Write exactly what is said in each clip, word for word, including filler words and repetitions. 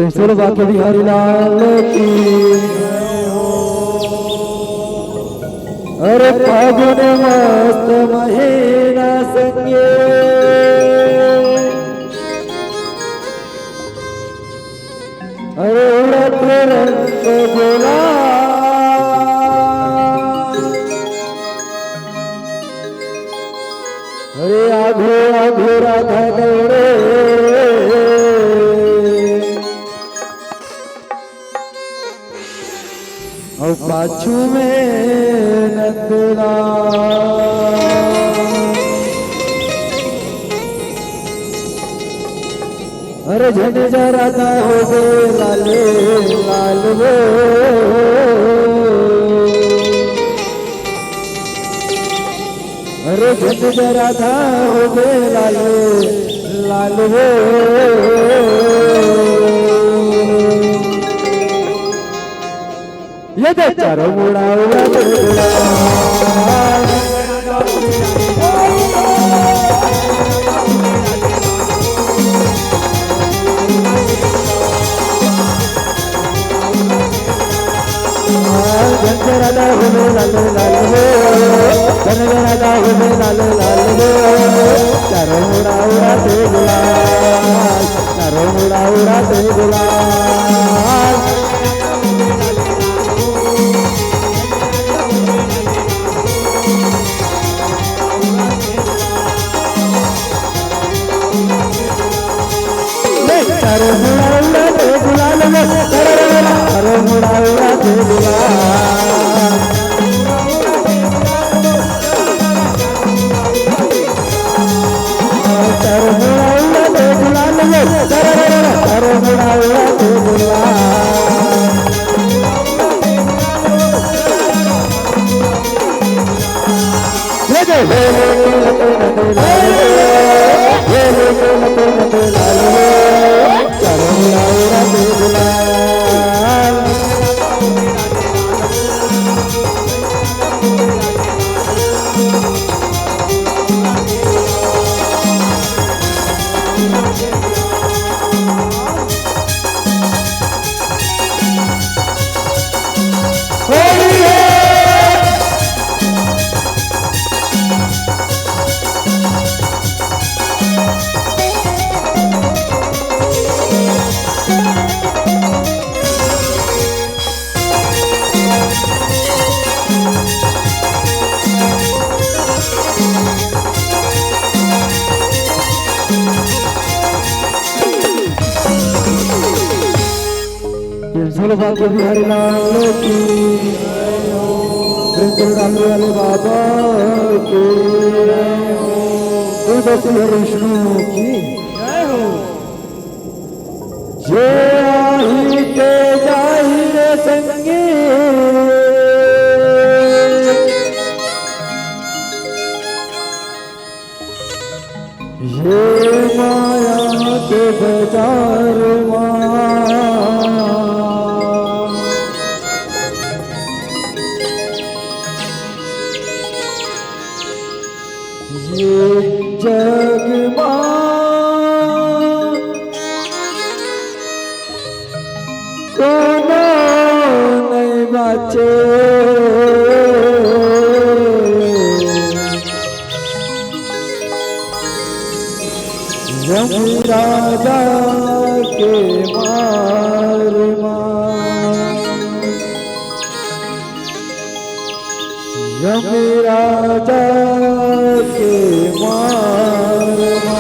प्रेम से बोलो बांके बिहारी लाल की। अरे फागुन मस्त महीना संगे, अरे उड़त रंग गुलाल। अरे आघू आघू राधा दौड़े, अउ पाछू में नंदलाल। अरे झंडे जराता होगे लाल, लाल वो। अरे झंडे जराता होगे लाल, लाल वो। ये देख चारों मुड़ा उड़ा दे गुलाल। झंझराता होवे लाल लाल वो, झंझराता होवे लाल लाल वो। चारों मुड़ा उड़ा दे गुलाल, चारों मुड़ा उड़ा दे गुलाल। चारों मुड़ा उड़ा दे गुलाल वो, चारों मुड़ा उड़ा दे गुलाल। चारों मुड़ा उड़ा दे गुलाल वो, चारों मुड़ा उड़ा दे गुलाल। प्रेम से बोलो बांके बिहारी लाल की, प्रेम से बोलो डमरू वाले बाबा की, प्रेम से बोलो विष्णु की। जय हो। जे आही ते जाही रे संगी, ये माया के बाजार मा। ये जग मा कोनो नइ बाचे। यम राजा के मार मा। यम राजा के मार मा।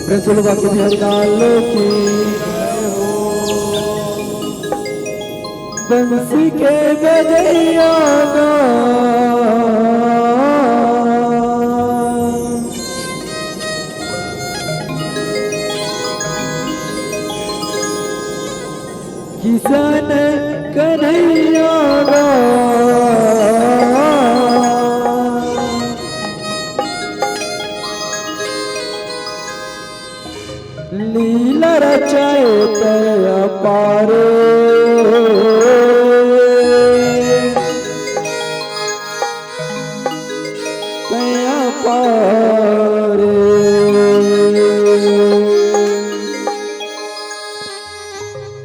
प्रेम से बोलो बांके बिहारी लाल की। बंसी के बजैया गा। किशन कन्हैया गा। लीला रचाए तय अपार, तय अपार।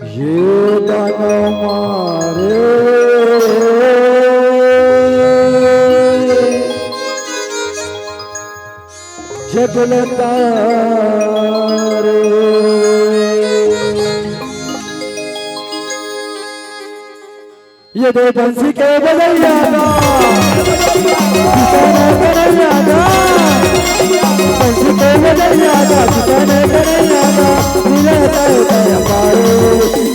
ये दानव मारे जगलतारे। ये दे बंसी के बजैया का, किसान करैया का, बंसी के बजैया का, किसान करैया का, मिले तय तय पारे,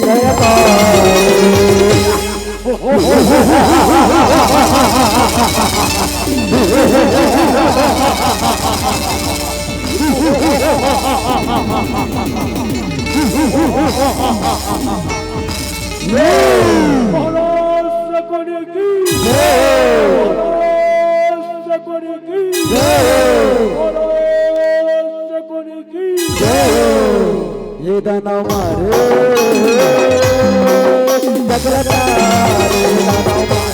तय पारे। महाराज शकुनि की जय। महाराज शकुनि की जय। महाराज शकुनि की जय। ये दानव मारे जगलतारे, दानव मारे।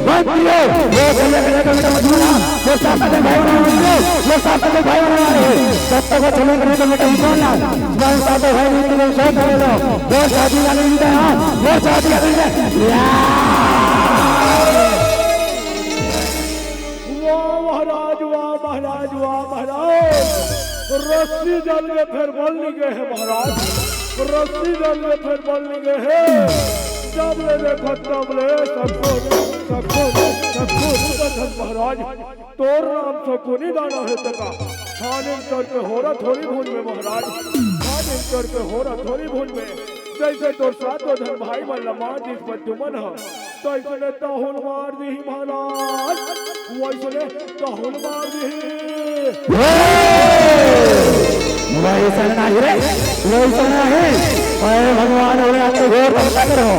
बंद करिए। वो भैया के लिए कमेटी मत बोलना। वो साथ में भाई बना रहे हैं। वो साथ में भाई बना रहे हैं। जब तक वो चले करें तो बेटा उनको ना। भाई साथ में भाई नहीं तो सौ कर लो। वो शादी का नहीं है। वो शादी का नहीं है। या! वाह महाराज, वाह महाराज, वाह महाराज। रस्सी जल के फेर बल निगे हे महाराज, रस्सी जल के फेर बल निगे हे। जब ले देखो तब ले सकुन, सकुन, सकुन बचन महाराज। तोर नाम सकुनी दाना हे तका। छानिम करके होरा थोरी भून में महाराज, छानिम करके होरा थोरी भून में। जैसे तोर सातो झन भाई मन ला मार दिस बद्दुमन ह, तैसने तहुल मार दिही महाराज, वैसने तहुल मार दिही। हे! वैसन नाही रे, वैसन नाही। मैं भगवान भोलेनाथ के घोर भक्ता करो।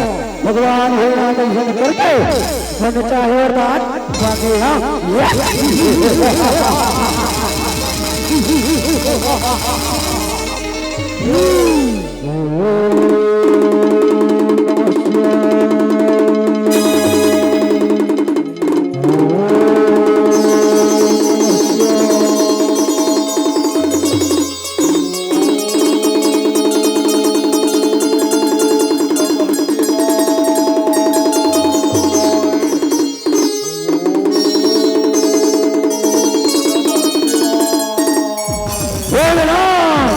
भगवान भोलेनाथ के भजन करके मन चाहे वरदान मांगे हम। भोलेनाथ,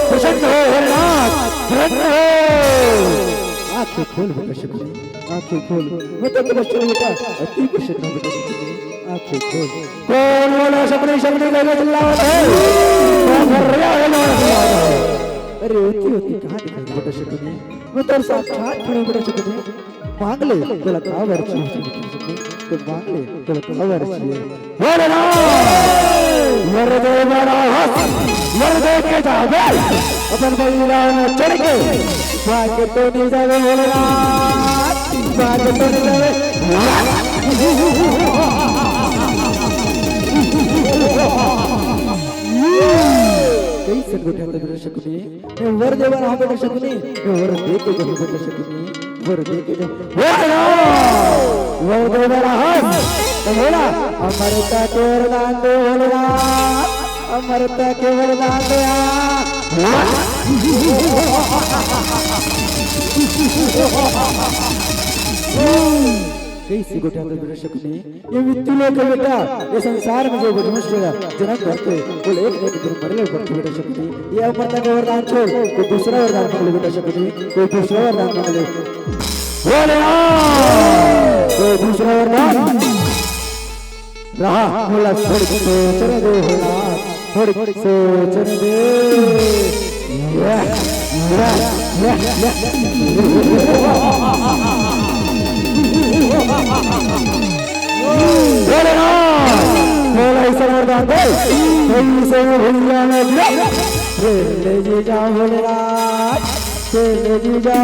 प्रसन्न हो भोलेनाथ, प्रसन्न हो। आंखें खोल बेटा शकुनी, आंखें खोल। मैं तो तेरा शत्रु बेटा, अति प्रसन्न हूँ बेटा शकुनी, आंखें खोल। कौन बोला शकुनी, शकुनी करके चिल्लावत है? कौन कर रहा है, कौन चिल्लावत है? अरे होती होती कहाँ दिखाई बेटा शकुनी, मैं तो साक्षात खड़ी बेटा शकुनी। मांग ले, तोला काबर चाहिए, तो मांग ले, तोला काबर चाहिए। भोलेनाथ, वर दे बड़ा हस, वर दे के जावे, अपन बैला में चढ़ के, भाग तो नहीं जावे भोलेनाथ, भाग तो नहीं जावे। कइसे गोठियाथे बेटा शकुनी? मैं वर दे बर आहूं बेटा शकुनी, मैं वर दे के जाहूं बेटा शकुनी, वर दे के जाहूं। वर दे बर आहस त भोला, अमरता के वरदान दे भोलेनाथ, अमरता के वरदान दे। कइसे गोठियाथे बेटा शकुनी? ये मृत्यु लोक हे बेटा, ये संसार में जो मनुष्य जनम धरथे, वो एक न एक दिन मरे ल पड़थे बेटा शकुनी। ये अमरता का वरदान छोड़, कोई दूसरा वरदान मांग ले बेटा शकुनी, कोई दूसरा वरदान मांग ले। भोलेनाथ, कोई दूसरा वरदान रहा, मोला थोड़ी सोचने दे भोलेनाथ। थोड़ी सोचने दे। या, या, या, या। भोलेनाथ, मोला ऐसा वरदान दे, कोई से भैया में गिरा, फिर ले जी जा भोलेनाथ। चले जी जा।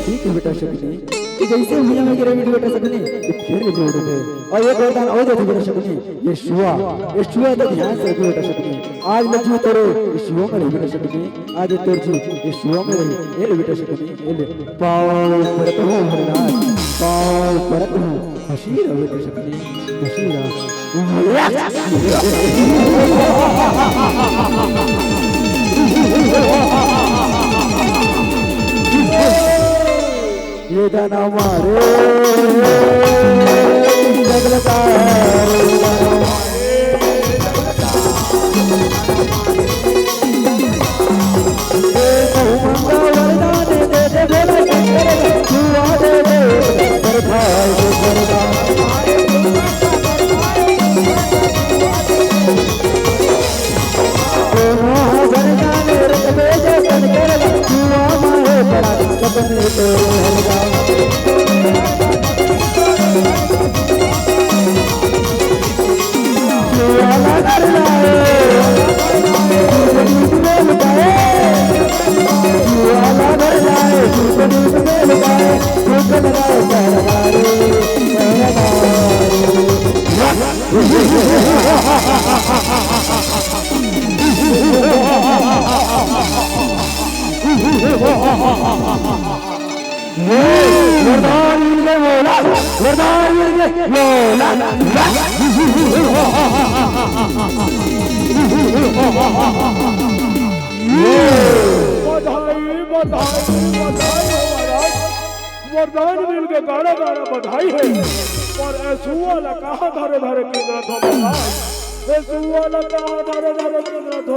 ठीक है बेटा शकुनी, कि जैसे भुइयां में गिरे बेटा शकुनी, ये फिर ले जोड़ दे। और ये वरदान और दे बेटा शकुनी, ये शुआ, ये शुआ तो ध्यान से रखो बेटा शकुनी। आज ले जी तोरे, ये शुआ में रही बेटा शकुनी। आज तोर जी, ये शुआ में रही, ये ले बेटा शकुनी, ये ले। पाँव परत हूँ भोलेनाथ, पाँव परत हूँ। खुशी रहो बेटा शकुनी, खुशी रहो। ये दाना मारे जगलता रे दाना मारे। वरदान मिल गए भोला, वरदान मिल गए भोला। बधाई, बधाई, बधाई हो महाराज। वरदान मिल के गाड़ा गाड़ा बधाई है। पर ए सुआ ला कहाँ धरे धरे किंदरत हो महाराज? ए सुआ ला कहाँ धरे धरे किंदरत हो?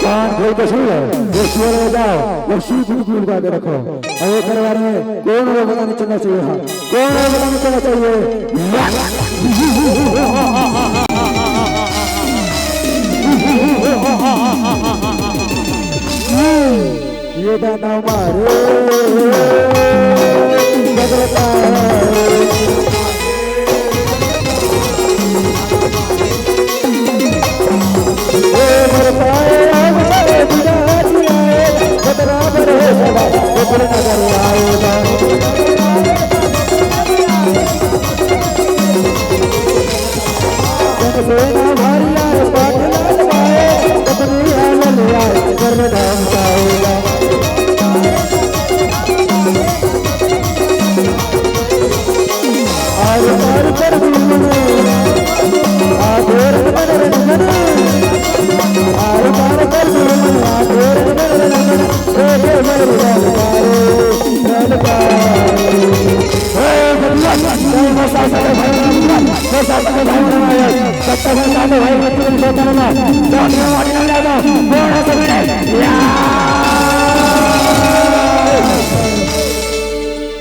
कान खोल के सुन लो, ये सुआ ला जाओ, ये सुई गुल गुल गा के रखो। और ये परिवार में कौन लोग पता नहीं चलना चाहिए, हाँ, कौन लोग पता नहीं चलना चाहिए। ये दाना मारे जगता।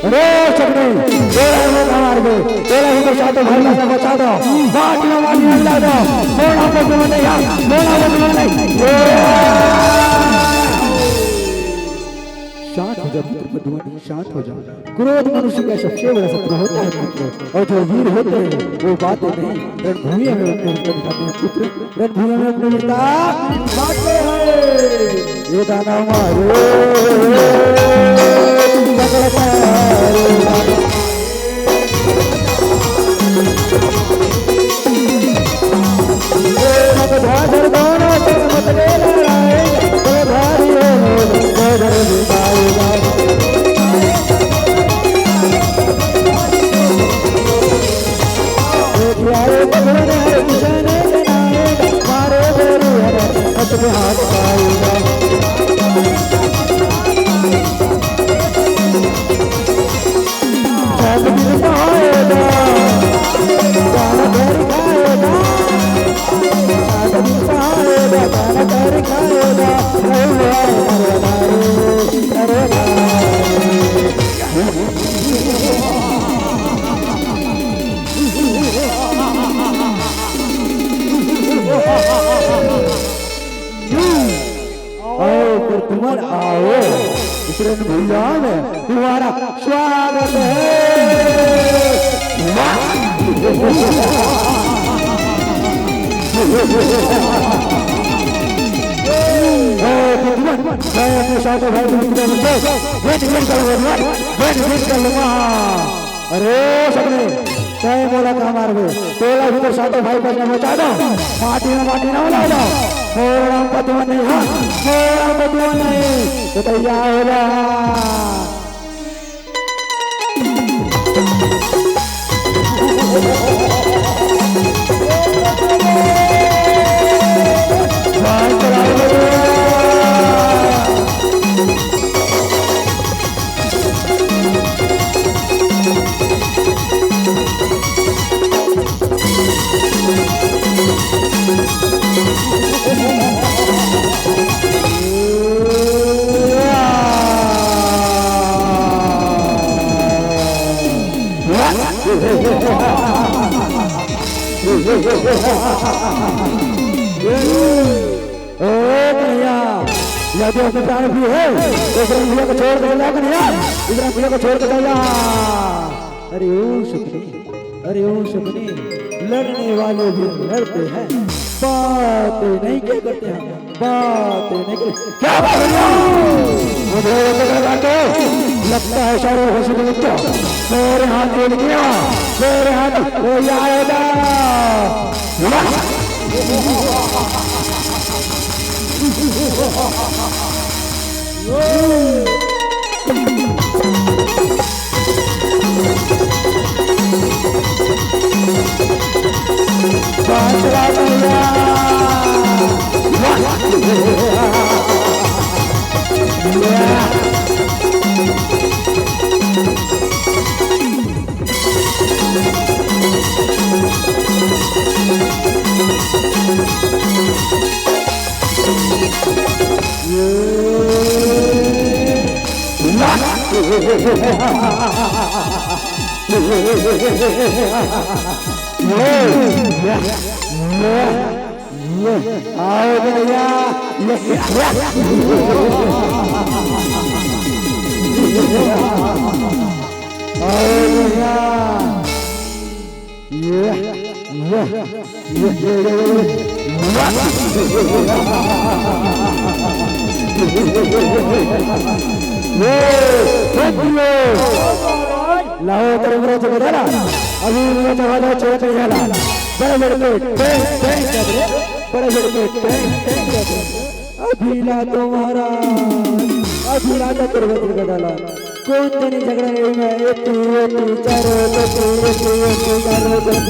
अरे चकनी, तेरा वो मार दे, तेरा ही बचा दो, भाई का बचा दो, बात ना मानी अल्लाह दो, मोड़ा को तुम नहीं यार, मोड़ा को तुम नहीं। शांत हो जा पुत्र पद्मनी, शांत हो जा। क्रोध मनुष्य का सबसे बड़ा शत्रु होता है पुत्र, और जो वीर होते हैं वो बातें नहीं, रणभूमि में अपने वीरता दिखाते हैं पुत्र, रणभूमि में अपने वीरता दिखाते हैं। ये दाना मारो, आओ, पर तुमन आओ, इतरन भैया में तुम्हारा स्वागत है। वाह! ए, तुमन, मैं अपने साथों भाई को इतने बच्चे, वेट, वेट कर लूंगा, वेट, वेट कर लूंगा। अरे सपने, तैं मोला का मारबे? तोला भी तोर सातो भाई बजना बचा दो। माटी में माटी ना मिला दो। मोर नाम पतुआ नहीं, हाँ, मोर नाम पतुआ नहीं। तो तैयार हो जा। ओ कन्हैया, यदि अपने प्राण प्रिय है, तो इस रंग भैया को छोड़ के चला कन्हैया, इस रंग भैया को छोड़ के चला। अरे ओ सपने, अरे ओ सपने, लड़ने वाले भी लड़ते हैं, बातें नहीं क्या करते हैं, बातें नहीं करते। क्या बात है? मुझे ये पकड़ रहा तो लगता है शाहरुख हसीन ने क्या मेरे हाथ में लिया, मेरे हाथ में ये आएगा। आओ भैया, आओ भैया। ये, ये, ये, ये, ये, ये, ये। ये, thank you। लाओ, तेरे मेरे जगह ना। अभी मेरे जगह ना, चोर नहीं है ना। बड़े बड़े पे, पे, पे, बड़े बड़े पे, पे, पे, अभिला तो महाराज, अभिला तो दुर्गा दुर्गा डाला। कौन जनी झगड़ा नहीं में, एक तू, एक तू, चारों, दो तू, एक तू, एक तू, चारों, दो तू।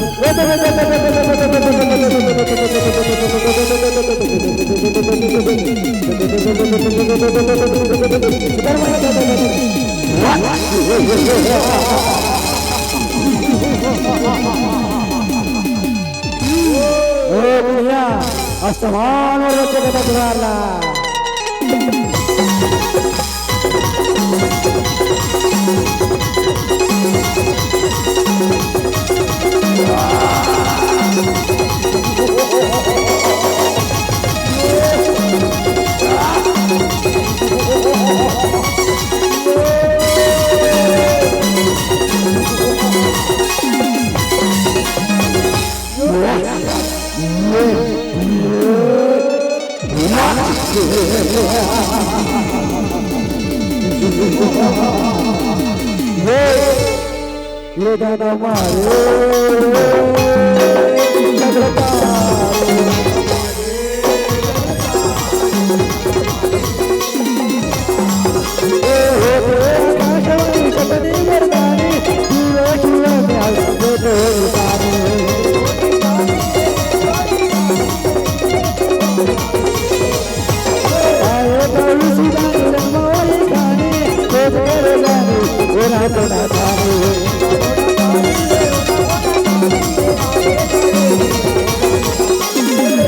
ओ दुनिया, आसमान और बच्चे का टकराला। ये गाना मारे जगतार। ए हो रे आकाशवाणी सपने वरदानी, तू रे छुआ में आए तो पानी। आए बाबू सुधानी रंगमावली खानी, खोज करे जानी, ओरा तो ना खानी।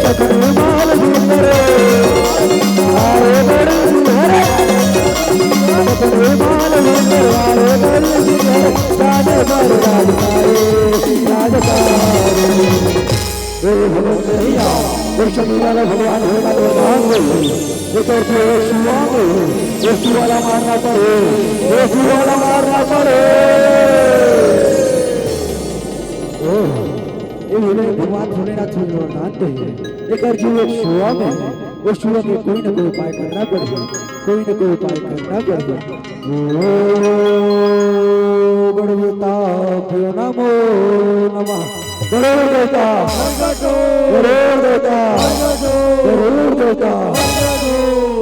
चकरे माल भीतर, आए बड़ी हरे। चकरे माल भीतर, आए बड़ी हरे। राज दरबार राजकारी, राजकारी। ए भगवान कन्हैया, एक शनि वाला भगवान होगा तो वरदान दे। एक और तो एक शिवा में, एक शिवा वाला मारना पड़े, एक शिवा वाला मारना पड़े। ओह, ए भोले, भगवान भोलेनाथ जी वरदान दे। एक और जो एक शिवा में, वो शिवा के कोई ना कोई उपाय करना पड़े, कोई ना कोई उपाय करना पड़े। ओ गणपताभ्यो नमो नमः। गरुड़ देवता, गरुड़ देवता, गरुड़ देवता।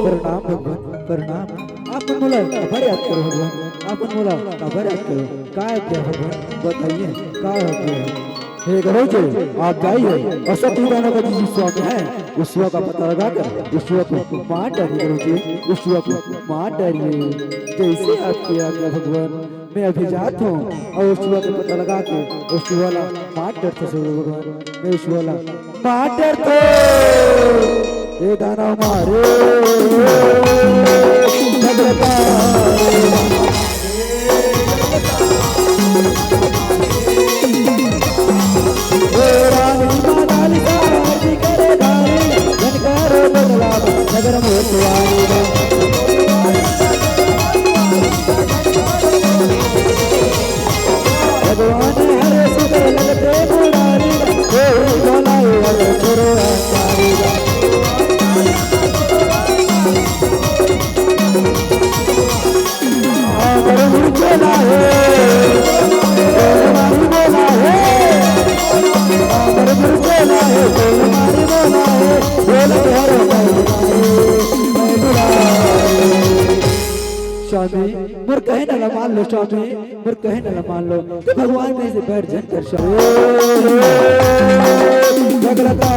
प्रणाम भगवान, प्रणाम। आप मन मोला काबर याद करो भगवान, आप मन मोला काबर याद करो? का याद किया भगवान, बताइए, का याद किया? हे गुरु जी, आप जाइए और सती दानव का जो शिवा है, उस शिवा का पता लगाकर उस शिवा को मार डालिए गुरु जी, उस शिवा को मार डालिए। जैसे आपकी आज्ञा भगवान, मैं अभी जात हूँ और उस शिवा का पता लगा के उस शिवा ला मार डारत हूँ भगवान, मैं उस शिवा ला मार डारत हूँ। ए दानव मारे जगतार। भगवान हरे सुंदर ललते मुरारी, हे भोला हरे छोरो अंसारी। अमर मुरझोला है, बोल मारी बोला है। अमर मुरझोला है, बोल मारी बोला है। बोल हर बोला है, मैं बुला। स्वामी, मोर कहे न ला मान लो स्वामी, मोर कहे न ला मान लो। तो भगवान में से बैर झन कर स्वामी। जगलता।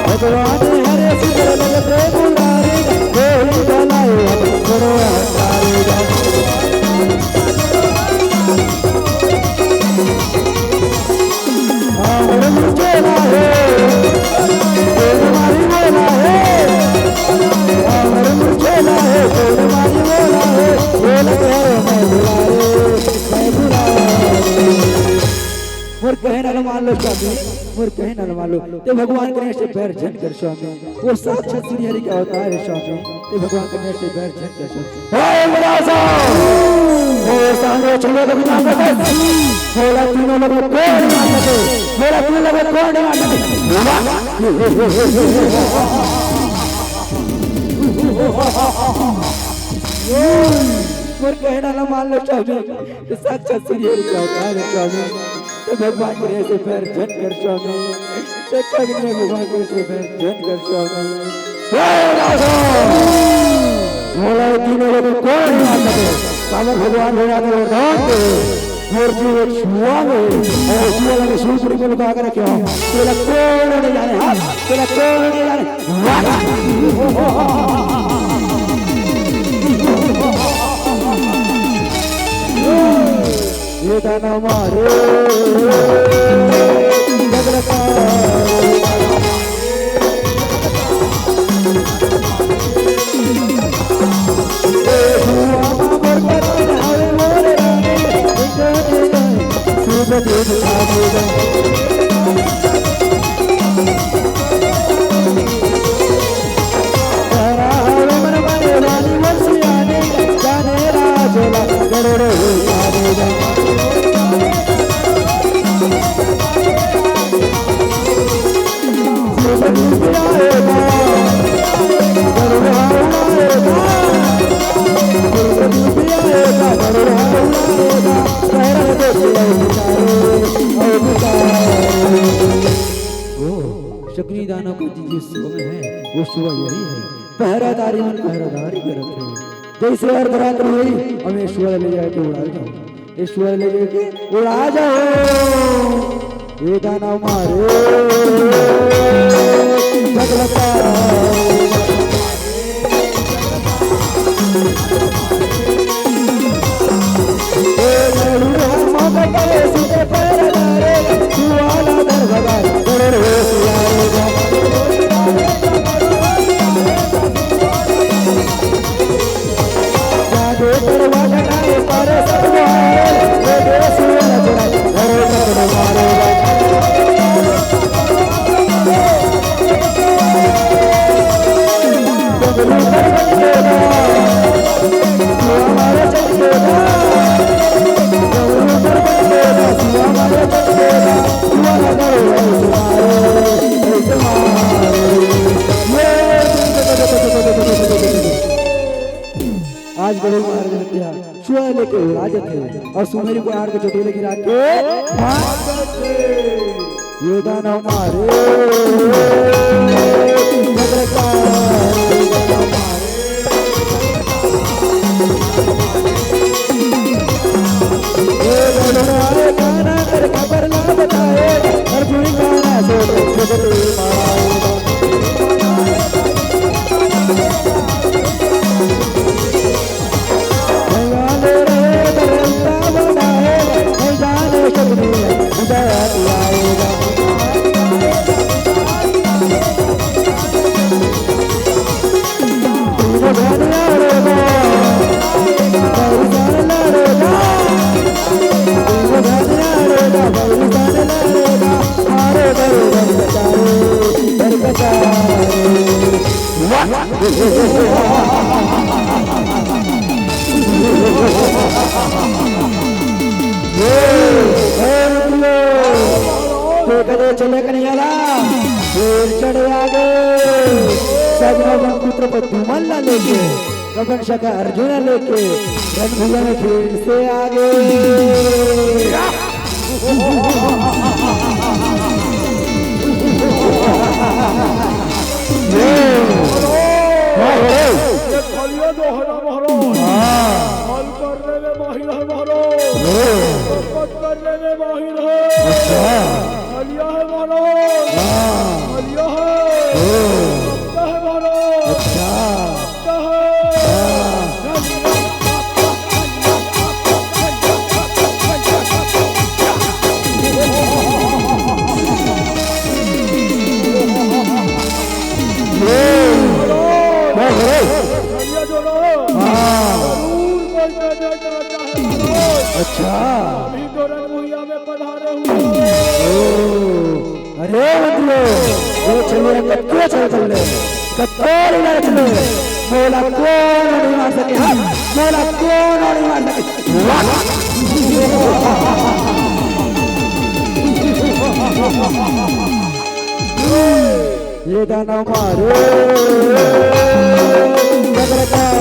भगवान हरे सुंदर ललते मुरारी, कोई भलाई हम करो हंसारी। अमर मुरझोला है, बोल मारी बोला है। अमर मुरझोला है, बोल मारी बोला है। बोल करो मैं बुला रे, मैं बुला रे। मोर कहे न ला मान लो स्वामी, मोर कहे न ला मान लो। ते भगवान के नेस से बैर झन कर स्वामी। वो साक्षात श्री हरि का अवतार है स्वामी। ते भगवान के नेस से बैर झन कर स्वामी। हे राजा, वो सामने चले तो बिना बता। बोला तीनों लोग कौन मार सके? बोला तीनों लोग कौन मार सके? मोर कहे न ला मान लो स्वामी। ये साक्षात श्री हरि का अवतार है स्वामी। ते भगवान के नेस से बैर झन कर स्वामी। ते कभी नहीं भगवान के नेस से बैर झन कर स्वामी। हे राजा, मोला ये तीनों लोग कोई नहीं मार सके। काबर भगवान भोलेनाथ ने वरदान दे, मोर जीव एक सुआ में, और सुआ में सूप पड़ी को लुका के रखे हो। तेरा कौन नहीं जाने, हाँ? तेरा कौन नहीं जाने? ये गाना मारे बदलता। ओ, शकुनी दानव के जो सुआ हे, वो सुआ यही हे। पहरादारी मन पहरादारी करत हे। जइसे अर्धरात होही, अउ ए सुआ ल ले जाके उड़ा जाहूं। ए सुआ ल ले जाके उड़ा जाहूं। ए दानव मारे, जगलता। आज गरुड़ महाराज ने कहा, सुआ लेके उड़ा जथे अउ सुमेरु के आड़ के चोटी ले गिरा के मार देथे। ये दानव मारे, ये गरुड़ आए गाना कर खबर ला बताए, हर जुड़ी गाना से तो खुद मारा। ए, ए, रुकियो। तो कदे चले कन्हैया ला, फेर चढ़े आगे। सगनो मन पुत्र पद्मन ला लेके, कपन सखा अर्जुन ला लेके, रणभूमि में फिर से आगे। ये खलिया जो है ना महाराज, हाँ। हल करने में माहिर है महाराज। ओ। खपत करने में माहिर है। अच्छा। खलिया है महाराज। हाँ। खलिया है। ओ। पक्का है महाराज। अच्छा। पक्का है। हाँ। ये। हाँ, हाँ। भैया जो ना, हाँ। जरूर कोई जय जय करना चाहे। अच्छा। अभी तो रणभुइया में पधारे हुए। ओ, अरे मंत्रियों, ये चलिए कत्तियों चल चल ले। कत्तोरी लड़त ले, मोला कोनो नहीं मार सके, हाँ, मोला कोनो नहीं मार सके। वाह! ये दानव मारे, जगरकार।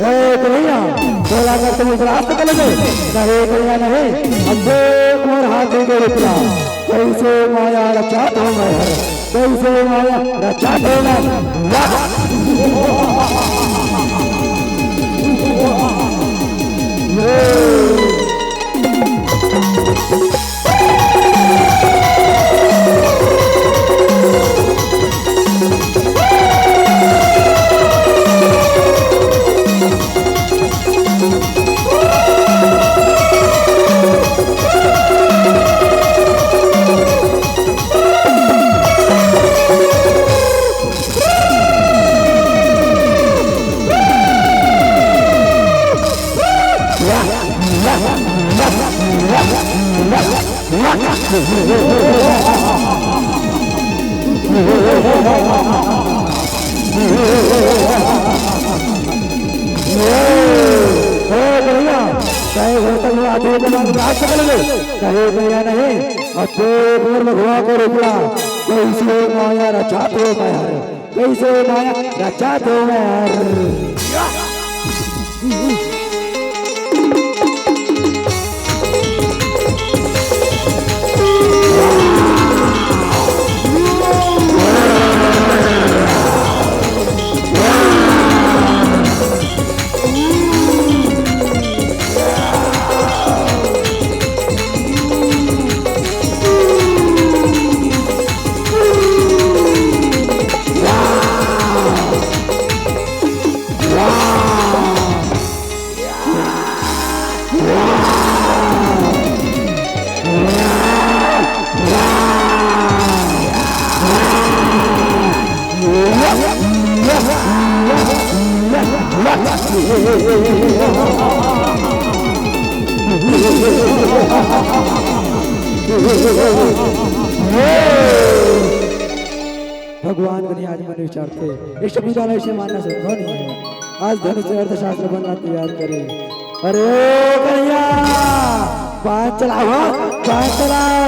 ए, कन्हैया, बोला कर तुम इस रास्ते को लगे। नहीं, कन्हैया, नहीं। अब देख मोर हाथी के रुपया, कैसे माया रचा था मैं हर। कइसे माया रचा देना। वाह। ए, बढ़िया। कहे होटल में आते हैं, जनाब, राज पकड़ ले। कहे भैया नहीं, अब तो बोल भगवा को रुकला। कइसे माया रचा दो मैं हर, कइसे माया रचा दो मैं हर। भगवान कन्हैया आज मन विचारथे, इस विद्या ला इसे मानना संभव नहीं है। आज धनुष अर्थशास्त्र बनना तैयार करे। अरे ओ कन्हैया, बाण चलाओ, बाण चलाओ।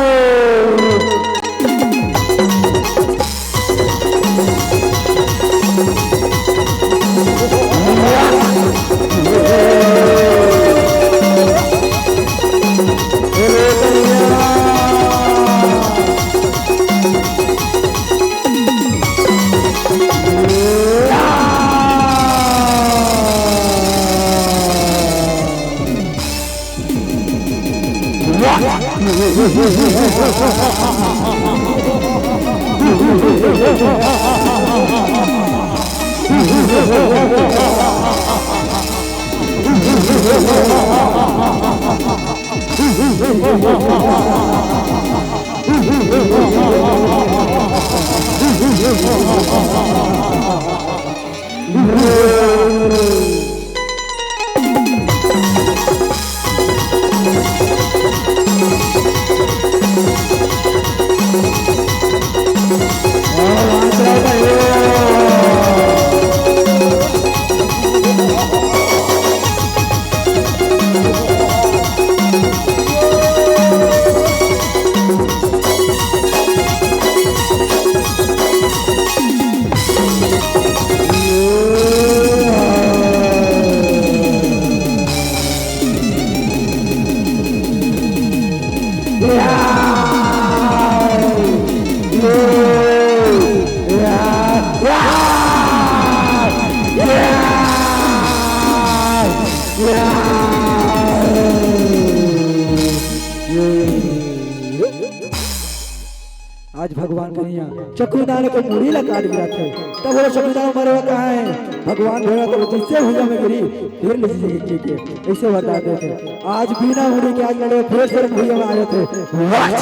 आज भगवान कन्हैया चक्रव्यूह के मुड़ी ला काट गिराथे, तब वो चक्रव्यूह मरे हुए कहाँ है? भगवान भैया तो जैसे भुइयां में गिरी, फिर ले जी के ऐसे वरदान देथे। आज बिना मुड़ी के आज लड़े, फिर से भुइयां में आ जाथे। वाह!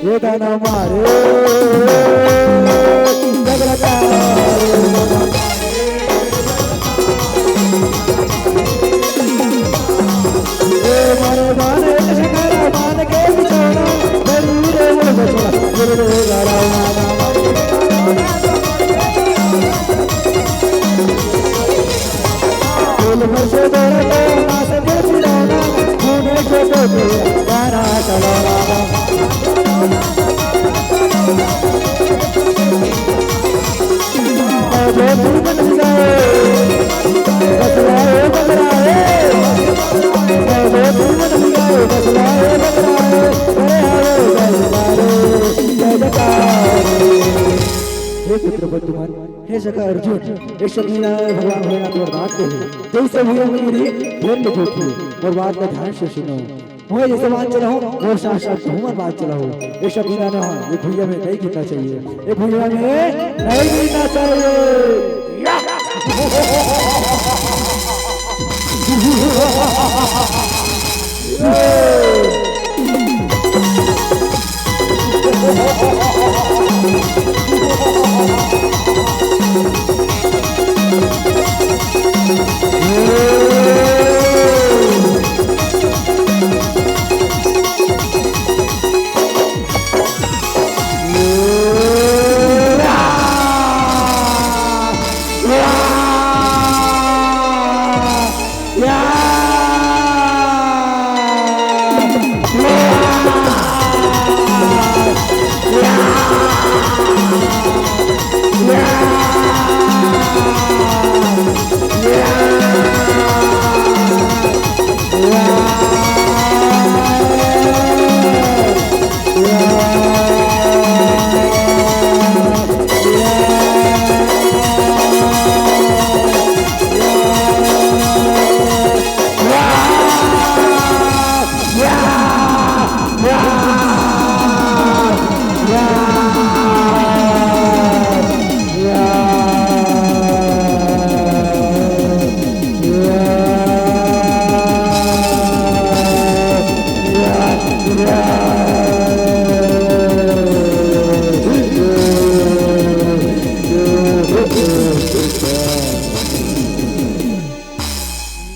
ये दाना मारे जगलता रे। ए मारे बाने शंकरा बान के बिछौना, बड़ी रे वो बचना, गिर रे गारा माना। फूल भर से दौड़ा तो ना से दिल पुराना, होने को तो गाना चलाना। जो तू बन जाए, बस लाए बगलाए। जो तू बन जाए, बस लाए बगलाए। अरे हाय जय जयकारे, जय जयकारे। हे पुत्र बंधुमन, हे सखा अर्जुन, ये सब लीला भगवान भोलेनाथ वरदान दे हे। जैसे भैया मेरी ध्यान में देखिए और बात का ध्यान से सुनो। मोए जैसे बात चलाओ, मोर साथ साथ तुम बात चलाओ। ये सब लीला ना, ये भैया में नहीं गिरना चाहिए, ये भैया में नहीं गिरना चाहिए। या!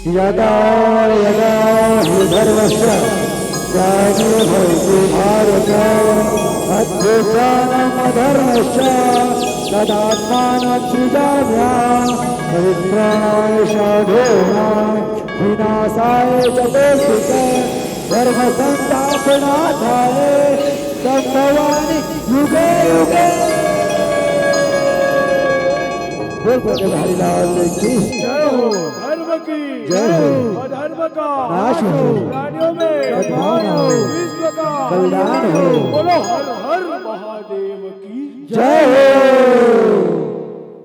यदा यदा हि धर्मस्य ग्लानिर्भवति भारत, अभ्युत्थानम् अधर्मस्य तदात्मानं सृजाम्यहम्। परित्राणाय साधूनां विनाशाय च देशिक। धर्म संस्थापनार्थाय संभवामि युगे युगे। बोल बोल बिहारी लाल की जय हो। धर्म की जय हो। अधर्म का नाश हो। प्राणियों में सद्भावना हो। विश्व का कल्याण हो। बोलो हर हर महादेव की जय हो।